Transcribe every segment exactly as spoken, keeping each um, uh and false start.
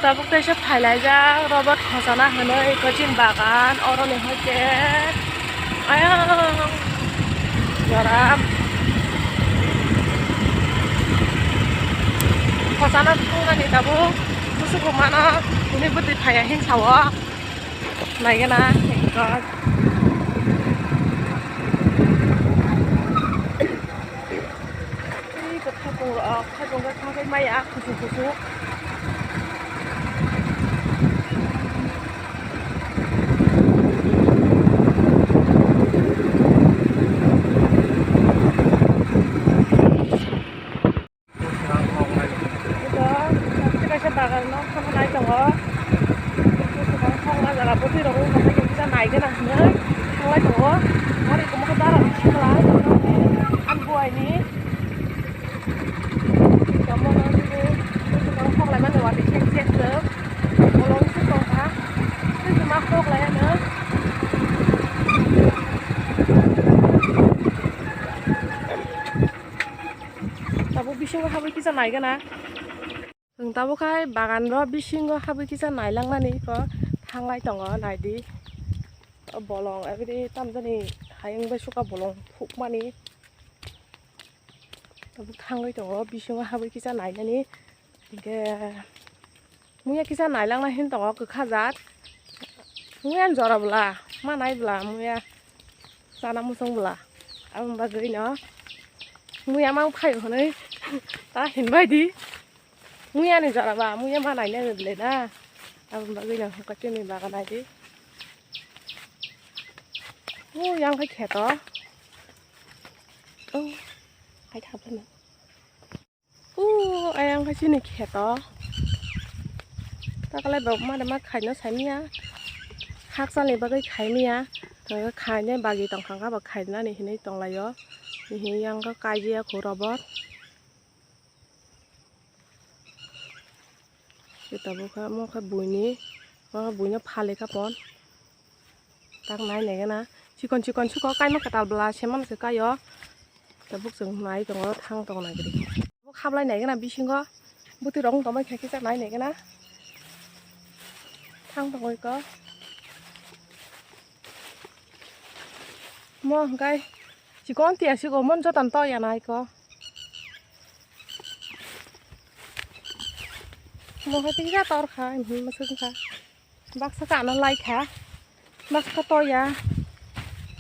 Tabuk teisa phailaijak robot khosana hinwi kochin bagan oroni hoite. Ayang jora khosana thangmani tabuk musugo mano hwnwi bwtwi phaiya hinsa o naigena. Tei kwthai pung rok, kwthai pung rok thangwi maya kuchuk kuchuk. Ito, kaisa kaisa bagan no thangwi nai tongo. Ito, kwbang thangna jaga bwtwi rok wngkha, kisa nai gana hinwi thanglai tongo. Aro iko mokhe bara bisingo lai, ani buaini. Ito, mono nini, ito, kwbang thanglaimani watwi sek sek se. Bolong se tongkha. Tei se ma kok lai ano. Tabuk bisingo habwi kisa nai gana. Chwng tabuk khai bagan rok bisingo habwi kisa nailangnani iko thanglai tongo, naidi. O bolong eboni tamjani hayung bai suka bolong phukmani. Tabuk thangwi tongo bisingo habwi kisa nainani. Hinkhe muya kisa nailangna hin tongo kwkha jat. Muya jora bwla, ma nai bwla muya chana muchung bwla. Aboni bagwino muya mang phaio hwnwi ta hinbai di. Muya ni jora ba, muya ma nainani bwle na. Aboni bagwino hwnkhe chini bagan naidi. Muya wngkha kheto. Oh, hai thapana. Uh, ayang khe chini kheto. Takalai bo mare ma khaina saimanya. Hakchalni bagwi khaimanya. Tei khainai bagwi tongkha khe bo khainani hinwi tonglaio. Hihi yang khe kaijia kho robot. Tabuk khe omo khe buini, omo buino phalwi kha pon. Tak nai nai gana. Chikon chikon suko kaima kwtal bwla se mano se kaio. Tabuk chwng nai tongo, thang tongo nai gidi. Tabuk hablai nai gana bisingo. Bwtwi rok wng tongma khe kisa nai nai gana. Thang tongo iko. Mo hwnkhe chikon tiya siko mon jotono to ya nai ko. Mo khe tisa tor kha, hmm, mwswk wngkha. Baksa ka ano lai kha. Baksa ka toya.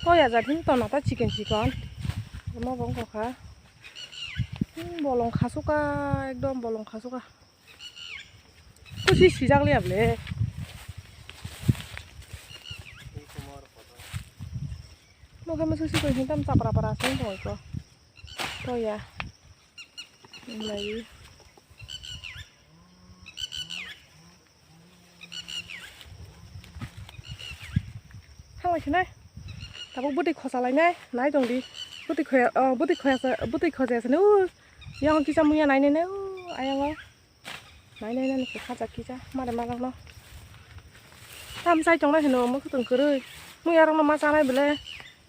Toya jat hin tono ta chikon chikon. Omo bo wngkha. Hmm, bolong khasuka, ekdom bolong khasuka. Kusi sijak liya ble. Mo khe mwswk sikon hin tam chapra para se wng tong ko. Toya. Lai. Thanglai sinai. Tabuk bwtwi khosa lainai, nai tong di. Bwtwi khoya, oh, bwtwi khoya sa, bwtwi khosa ya sini. Uh, yang kisa muya nai nai nai. Uh, ayang o. Nai nai nai kisa kisa. Mare malang no. Tam sai tong nai hino, mo khutong kwrwi. Muya rok no ma chanai bele.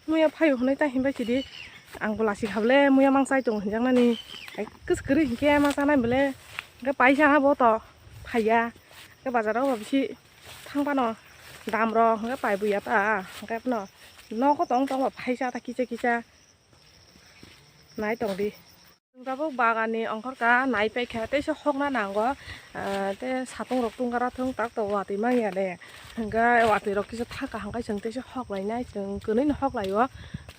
Muya phaio hwnwi ta hinbai sidi. Ang bo lasi kha bole muya mang chai tongo hinjaknani. Ai kwswk kwrwi hinkhe ma chanai bole. Hinkhe paisa ha bo to phaiya. Hinkhe bazar o bo bisi thang phano dam rok hinkhe pai buya ta. Hinkhe phano nogo tong tong bo phaisa ta kisa kisa. Nai tong di. Tabuk bagan ni ongkhorka nai paikha, teisa hokna nango, ah, tei satung rok tungkara thung tak to watwi manya de, hwnkhe watwi rok kisa thaka hwnkhe chwng teisa hok lainai, chwng kwnwi no hok laio,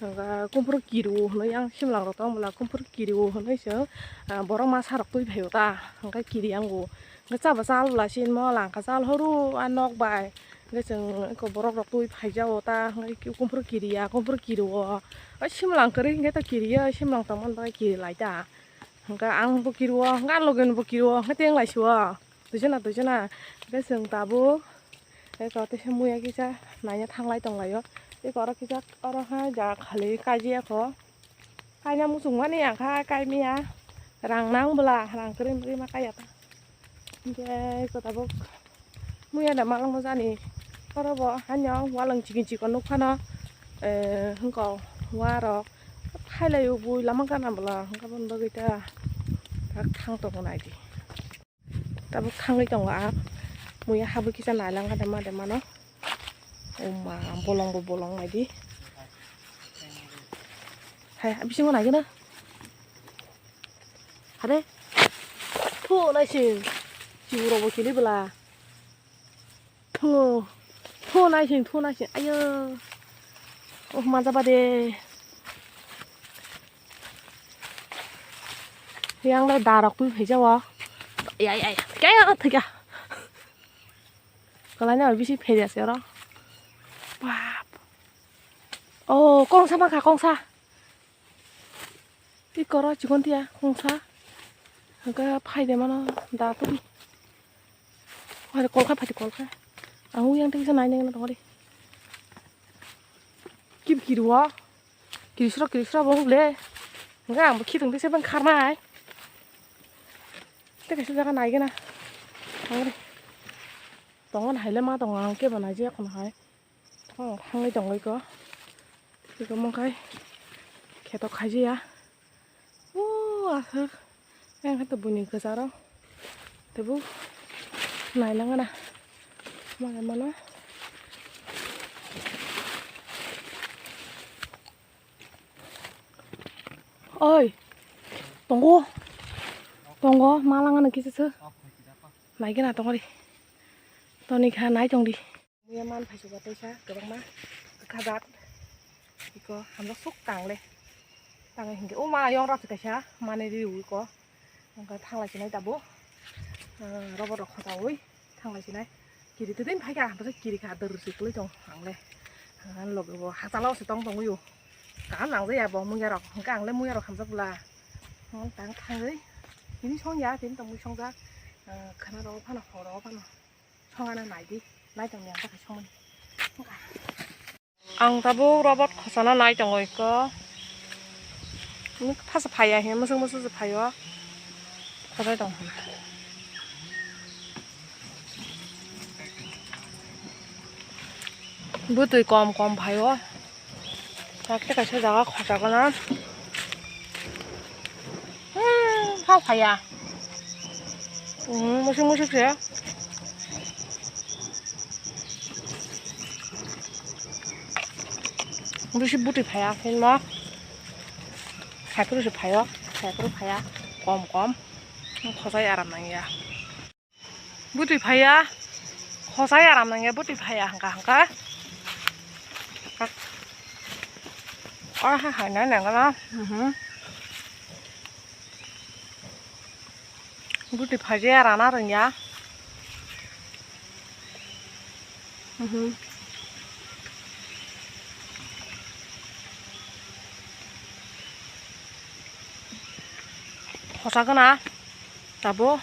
hwnkhe kumphuru kiru hwnwi yang simlang rok tong bwla kumphuru kiru hwnwi chwng, ah, borok masa rok twi phaio ta, hwnkhe kiri yango, hwnkhe chaba chal bwla sinmo langkha chal horo a nok bai. Hwnkhe chwng eko borok rok twi phaijago ta, hwnkhe kumphuru kiriya, kumphuru kirio. O simlang kwrwi hwnkhe to kiriya, simlang tongmani bagwi kiri lai ta. Hwnkhe ang bo kirio, hwnkhe ang logi ni bo kirio, hwnkhe teng lai sio. Duijona, duijona. Hwnkhe chwng tabuk eko teisa muya kisa naina thanglai tonglaio. Eko oro kisa oro hai jaga khali kaijiyakho. Kaina muchungmani ang kha kaimia rang nang bwla rang kwrwi kwrwi ma kaiya ta. Hinkhe eko tabuk muya da malangno jani oro bo haino walwng chikon chikon nukphano, eh, hwnkhe warok phailaio bui lama gana bwla hwnkhe aboni bagwi ta tak thang tongo naidi. Tabuk thangwi tongo ang. Muya habo kisa nailang ka dema dema no. O ma, bolong bo bolong nai di. Hai, bisingo nai gana. Hade. Thu nai sing. Chibu robo kili bela. Thu. Thu nai sing, thu nai sing. Ayo. Oh, ma jaba de. Yang le darok tu thai jawa. Ya, ya, ya. Kaya thika. Kalai na bisi pheja se oro. Bap. Oh, kongsa ma kha, kongsa. Ti koro chikon tia, kongsa. Hangka phai de mano da tu. Phai de kolkha, phai de kolkha. Ang yang te kisa nai neng na tongori. Kib kirwa. Kirisro, kirisro bo huble. Hingke ang bo khitong tese bang kharnai. Te kaisa jaga nai gana. Tongri. Tongo na haile ma tongo ang kebo nai je kono hai. Tong thangwi tongoi ko. Tiko mongkai. Kheto khajiya. O aswk. Yang khe to buini kwcharo. Tebo nailangana. Mano mano. Oi. Tongo. Tongo, malangana kisa se. Naigena tongori. Toni kha nai tongdi. Muya man phai suga teisa kwbangma kwkha jat. Iko hamjak suk tangle. Tangle hinkhe o ma yong rok kaisa mane ri iko. Hingke thanglai sinai tabuk. Ah, robot rok khotaui thanglai sinai. Kiri twi twi phaikha, bwsai kiri kha, dwrwswi kwlwi tong ang le. Ah, logi bo hachalo se tong tongwi o. Kaham nang jaya bo muya rok, hingke ang le muya rok hamjak bwla. Tang thangwi. Tini song ya, tini tongwi songjak. Ah, khana rok phano, horo phano. Songana naidi, naitongni ang bwkhai songmani. Ang tabuk robot khosana nai tongo iko. Phasa phaiya he, mwswk mwswk se phaio. Khosai tong. Bwtwi kom kom phaio. Hakhe kaisa jaga khosakgana. Hmm, ha phaiya. Hmm, musuk musuk se. Bisi bwtwi phaiya, hinma. Saiphuru se phaio, saiphuru phaiya, kom kom. Khosai aram nangya. Bwtwi phaiya, khosai aram nangya, bwtwi phaiya hangka hangka. O ha hai nai nangla. Mhm. Bwtwi phaiya rana rwngya. Mhm. Khosa gana tabo.